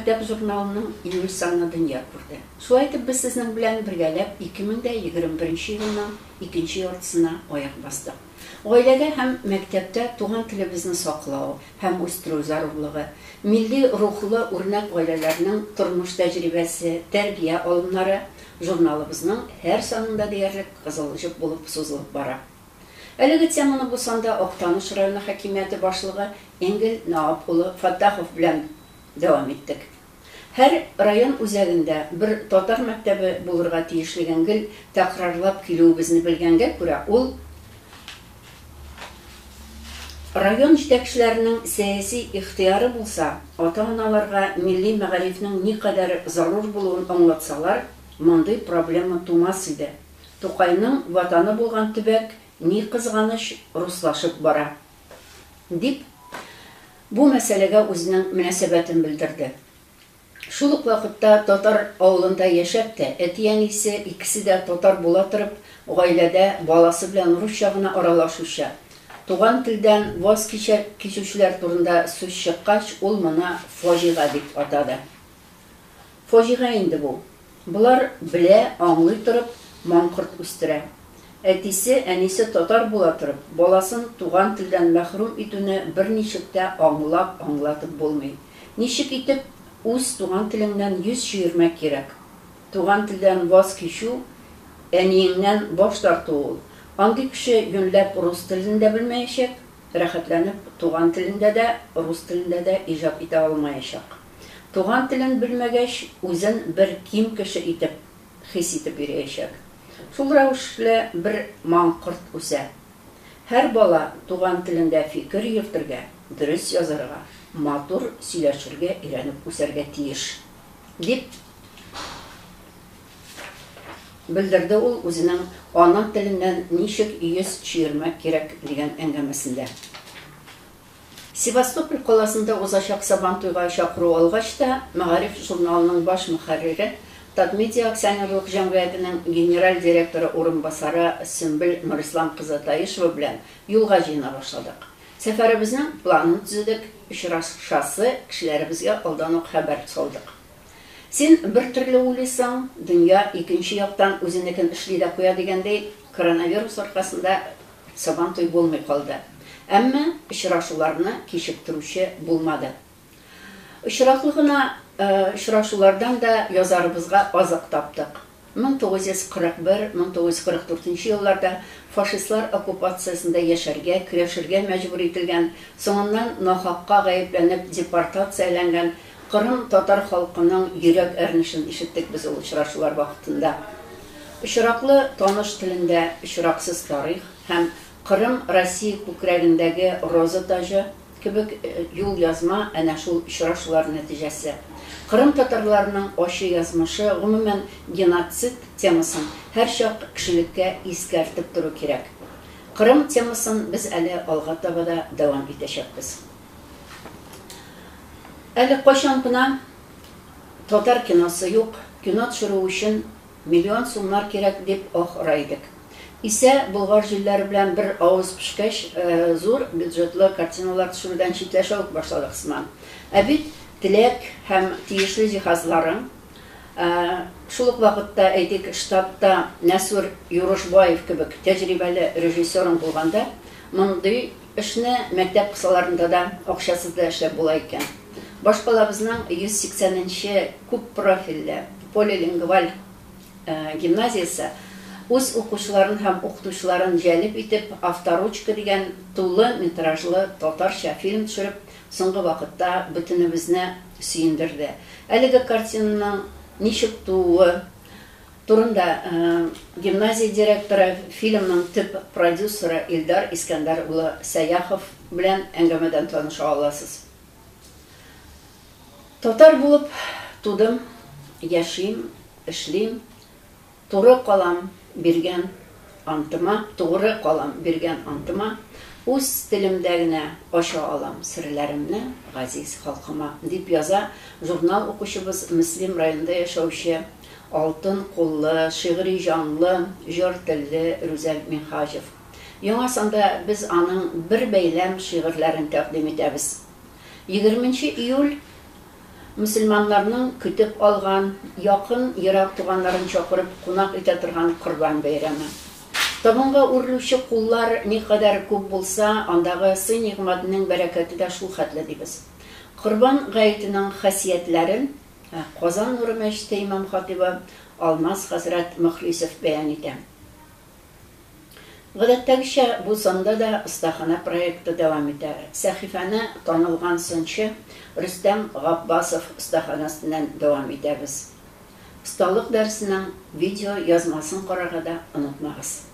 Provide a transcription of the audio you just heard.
Мәктәп журналының июль саны дөнья күрде. Шулай итеп, без сезнең белән бергәләп 2021 елның икенче яртысына аяк бастык. Гаиләдә һәм мәктәптә туган телебезне саклау һәм үстерү зарурлыгы, милли рухлы үрнәк гаиләләрнең тормыш тәҗрибәсе, тәрбия алымнары журналыбызның һәр санында диярлек кызыл җеп булып сузылып бара. Әлеге теманы бу санда Актаныш районы хакимияте башлыгы Энгель Наап улы Фәттахов белән дәвам иттек. Һәр район үзәгендә бер татар мәктәбе булырга тиешлеген гел тәкрарлап килүебезне белгәнгә күрә, ул район җитәкчеләренең сәяси ихтыяры булса, ата-аналарга милли мәгарифнең никадәр зарур булуын аңлатсалар, мондый проблема тумас иде. Тукайның ватаны булган төбәк, ни кызганыч, руслашып бара. Дип, бу мәсьәләгә үзенең мөнәсәбәтен белдерде. Шул ук вакытта татар авылында яшәп тә, әти-әнисе икесе дә татар була торып, гаиләдә баласы белән русча гына аралашучы, туган телдән ваз кичүчеләр турында сүз чыккач, ул моны фаҗига дип атады. Фаҗига инде бу. Болар белә, аңлый торып, маңкорт үстерә. Әтисе, әнисе татар була торып, баласын туган телдән мәхрүм итүне берничек тә аңлап, аңлатып булмый. Ничек итеп үз туган телеңнән йөз чөермәк кирәк? Туган телдән ваз кичү, әниеңнән баш тарту ул. Андый кеше юньләп рус телен дә белмәячәк, рәхәтләнеп туган телендә дә, рус телендә дә иҗат итә алмаячак. Туган телен белмәгәч, үзен бер ким кеше итеп хис итеп йөриячәк. Шул рәвешле бер маңкорт үсә. Һәр бала туган телендә фикер йөртергә, дөрес язарга, матур сөйләшергә өйрәнеп үсәргә тиеш, дип белдерде ул үзенең Ана теленнән ничек йөз чөермәк кирәк дигән әңгәмәсендә. Севастополь каласында узачак Сабантуйга чакыру алгач та, Мәгариф журналының баш мөхәррире, Татмедиа акционерлык җәмгыятенең генераль директоры урынбасары Сөмбел Нурислам кызы Таишева белән юлга җыена башладык. Сәфәребезнең планын төзедек, очрашасы кешеләребезгә алдан ук хәбәр салдык. Син бер төрле уйлыйсың, дөнья икенче яктан үзенекен эшли дә куя дигәндәй, коронавирус аркасында Сабантуй булмый калды. Әмма очрашуларны кичектерүче булмады. Очраклы гына очрашулардан да язарыбызга азык таптык. 1941, 1944 елларда фашистлар оккупациясендә яшәргә, көрәшергә мәҗбүр ителгән, соңыннан нахакка гаепләнеп депортацияләнгән Кырым татар халкының йөрәк әрнешен ишеттек без ул очрашулар вакытында. Очраклы таныш телендә очраксыз тарих һәм Кырым Россия күкрәгендәге роза таҗы кебек юлъязма әнә шул очрашулар нәтиҗәсе. Кырым татарларының ачы язмышы, гомумән, геноцид темасын һәрчак кешелеккә искәртеп тору кирәк. Кырым темасын без әле алга таба да дәвам итәчәкбез. Әле кайчан гына татар киносы юк, кино төшерү өчен миллион сумнар кирәк дип ах ора идек. Исә Болгар җилләре белән бер авыз пешкәч, зур бюджетлы картиналар төшерүдән читләшә үк башладык сыман. Ә бит теләк һәм тиешле җиһазларың, шул ук вакытта, әйтик, штатта Нәсүр Юрушбаев кебек тәҗрибәле режиссерың булганда, мондый Эшне мәктәп кысаларында да акчасыз да эшләп була икән. Башкалабызның 180 нче күп профильле полилингваль гимназиясе үз укучыларын һәм укытучыларын җәлеп итеп Авторучка дигән тулы метражлы татарча фильм төшереп, соңгы вакытта бөтенебезне сөендерде. Әлеге картинаның ничек тууы, Турында гимназия директоры, фильмның төп продюсеры Илдар Искәндәр улы Сәяхов белән әңгәмәдән таныша аласыз. Татар булып тудым, яшим, эшлим, туры калам биргән антыма, тугры калам биргән антыма, үз телемдә генә ача алам серләремне газиз халкыма, дип яза журнал укучыбыз Мөслим районында яшәүче Алтын куллы, шигъри җанлы, җор телле Рүзәл Минһаҗев. Яңа санда без аның бер бәйләм шигырьләрен тәкъдим итәбез. Егерменче июль, Мөселманнарның көтеп алган, якын, ерак туганнарын чакырып кунак итә торган Корбан бәйрәме. Табынга үрелүче куллар никадәр күп булса, андагы сый-нигъмәтнең бәрәкәте дә шул хәтле дибез. Корбан гаетенең хасиятләрен Казан нуры мәчете имам-хатыйбы Алмаз хәзрәт Мөхлисов бәян итә. Гадәттәгечә, бу санда да Остаханә проекты дәвам итә. Сәхифәне танылган сынчы Рөстәм Габбасов остаханәсеннән дәвам итәбез. Осталык дәресенең видео язмасын карарга да онытмагыз.